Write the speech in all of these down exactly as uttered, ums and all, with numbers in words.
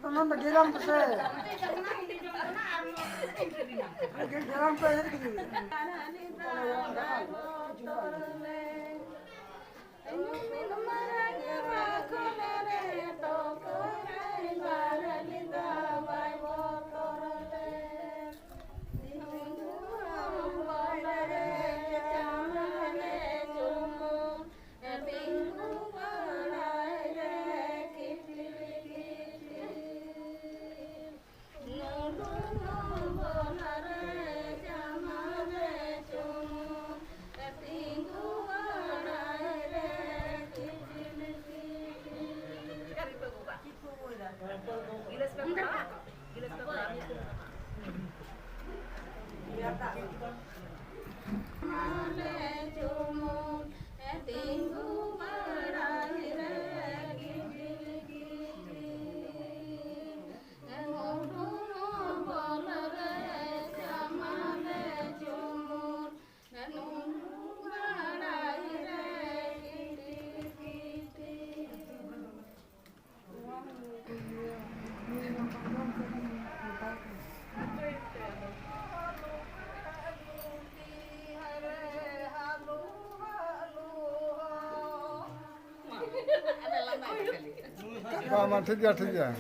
ᱚᱱᱟ ᱫᱚ ᱜᱮᱨᱟᱢ ᱯᱮᱥᱮ᱾ ᱜᱮᱨᱟᱢ ᱯᱮ ᱦᱮᱡ ᱠᱟᱛᱮ᱾ ᱵᱟᱝ, ᱵᱟᱝ, ᱴᱷᱤᱠ ᱜᱮᱭᱟ, ᱴᱷᱤᱠ ᱜᱮᱭᱟ᱾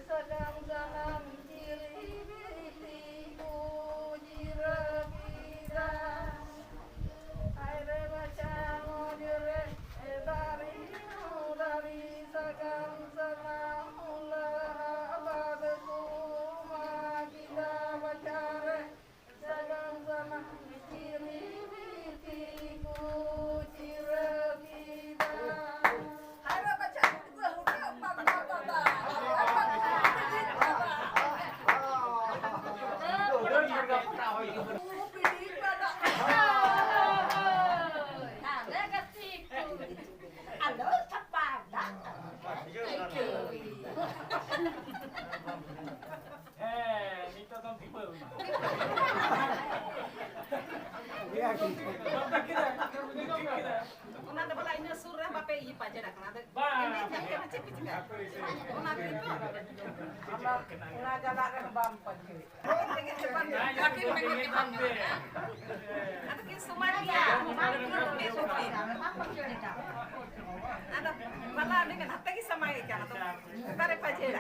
ᱥᱟᱠᱟᱢ ᱥᱟᱱᱟᱢ ᱪᱤᱨᱤ ᱵᱤᱞᱤ ᱠᱚ ᱡᱤᱨᱟᱹ ᱠᱮᱫᱟ᱾ ᱦᱟᱭᱨᱮ ᱵᱟᱪᱷᱟ ᱢᱚᱡᱽ ᱨᱮ ᱫᱟᱨᱮ ᱦᱚᱸ ᱫᱟᱨᱮ ᱥᱟᱠᱟᱢ ᱥᱟᱱᱟᱢ ᱞᱟᱦᱟ ᱵᱟᱫ ᱠᱚ ᱢᱟᱜ ᱠᱮᱫᱟ ᱵᱟᱪᱷᱟ ᱨᱮ᱾ ᱥᱟᱱᱟᱢ ᱥᱟᱱᱟᱢ ᱪᱤᱨᱤ ᱵᱤᱛᱤ ᱠᱚ ᱪᱤᱨᱟᱹ ᱠᱮᱫᱟ᱾ ᱦᱟᱭ ᱵᱟᱵᱟ, ᱪᱟᱞᱟᱜ ᱠᱚ ᱦᱩᱴᱟᱹ ᱯᱟᱛᱟ ᱯᱟᱛᱟ᱾ ᱯᱤᱲᱤ ᱯᱟᱛᱟ᱾ ᱟᱞᱮ ᱜᱟᱛᱮ ᱠᱚ᱾ ᱟᱞᱚ ᱥᱟᱯᱟ ᱫᱟᱜ᱾ ᱦᱮᱸ, ᱱᱤᱛᱚᱜ ᱫᱚᱢ ᱫᱷᱤᱯᱟᱹᱣ ᱮᱱᱟ᱾ ᱚᱱᱟ ᱫᱚ ᱵᱚᱞᱮ ᱤᱱᱟᱹ ᱥᱩᱨ ᱨᱮ ᱵᱟᱯᱮ ᱤᱭᱟᱹ ᱯᱟᱡᱮᱨ ᱟᱠᱟᱱᱟ᱾ ᱟᱫᱚ ᱵᱟᱝ᱾ ᱮᱱᱮᱡ ᱧᱮᱞ ᱠᱟᱛᱮ ᱪᱮᱫ ᱯᱮ ᱪᱤᱠᱟᱹᱭᱟ? ᱚᱱᱟ ᱛᱮᱜᱮ ᱛᱚ᱾ ᱚᱱᱟ, ᱚᱱᱟ ᱡᱟᱭᱜᱟ ᱨᱮᱦᱚᱸ ᱵᱟᱢ ᱯᱟᱡᱮᱨ᱾ ᱟᱹᱠᱤᱱ ᱵᱮᱸᱜᱮᱫ ᱜᱮ ᱵᱟᱝ ᱧᱟᱢᱚᱜ ᱠᱟᱱᱟ᱾ ᱟᱫᱚ ᱠᱤᱱ ᱥᱚᱢᱟᱱ ᱜᱮᱭᱟ᱾ ᱟᱫᱚ ᱵᱟᱞᱟ ᱩᱱᱤ ᱢᱮᱱ ᱦᱟᱛᱮ ᱜᱮ ᱥᱟᱢᱟᱭᱮ ᱠᱟᱱᱟ᱾ ᱟᱫᱚ ᱚᱠᱟᱨᱮ ᱯᱟᱡᱮᱨᱟ?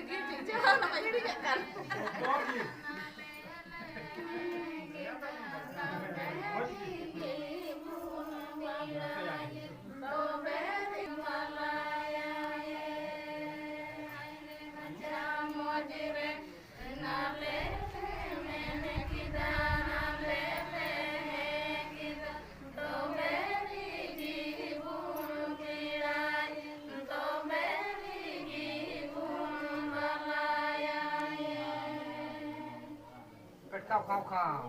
ᱪᱮᱫ ᱪᱚ ᱚᱱᱟ ᱢᱟ ᱦᱤᱲᱤᱧᱚᱜ ᱠᱟᱱ᱾ ᱯᱮᱴᱠᱟᱣ ᱠᱷᱟᱣ ᱠᱷᱟᱣ᱾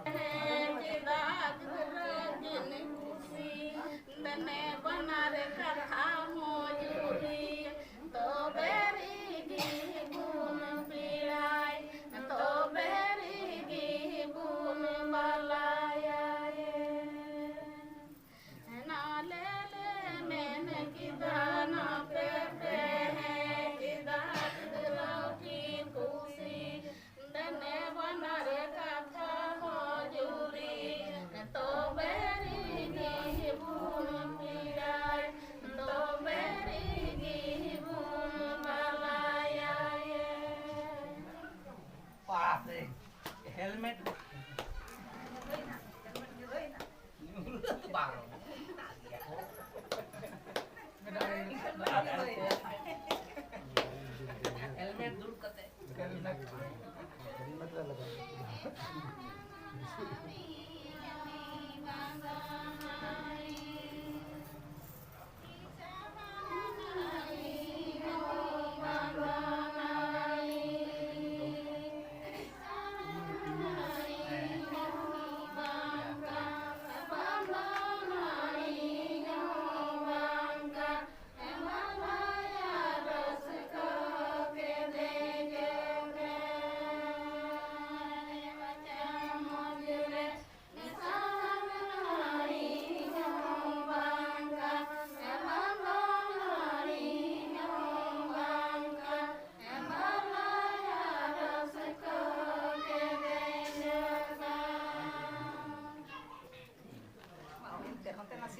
ᱦᱮᱸ, ᱪᱮᱫᱟᱜ ᱫᱷᱚᱨᱚ ᱠᱤᱱ ᱠᱩᱥᱤ, ᱫᱮᱱᱮ ᱵᱟᱱᱟᱨ ᱠᱟᱛᱷᱟ ᱢᱚᱡᱩᱨᱤ, ᱛᱚᱵᱮ ᱨᱤᱜᱤ ᱵᱩᱱ ᱯᱮᱲᱟᱭ, ᱛᱚᱵᱮ ᱨᱤᱜᱤ ᱵᱩᱱ ᱵᱟᱞᱟᱭᱟᱭ᱾ ᱱᱟᱞᱮ ᱞᱮ ᱢᱮᱱ ᱠᱮᱫᱟ, ᱱᱟᱯᱮ ᱯᱮ ᱦᱮᱸ ᱠᱮᱫᱟ,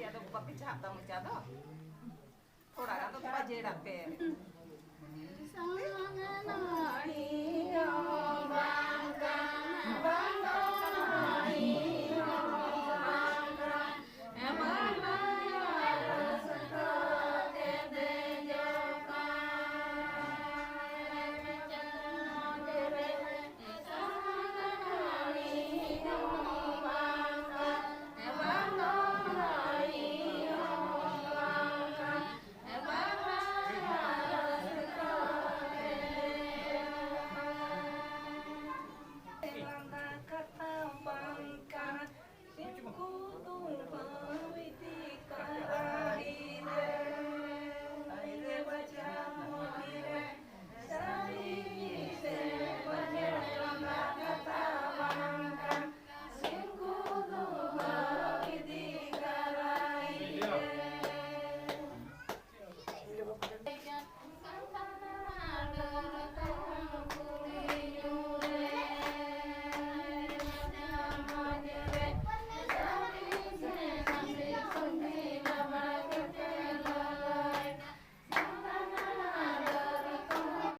ᱟᱫᱚ ᱵᱟᱯᱮ ᱪᱟᱦᱟᱜ ᱛᱟᱢ ᱢᱚᱪᱟ ᱫᱚ? ᱛᱷᱚᱲᱟ ᱜᱟᱱ ᱫᱚ ᱯᱟᱡᱮᱲ ᱟᱯᱮ᱾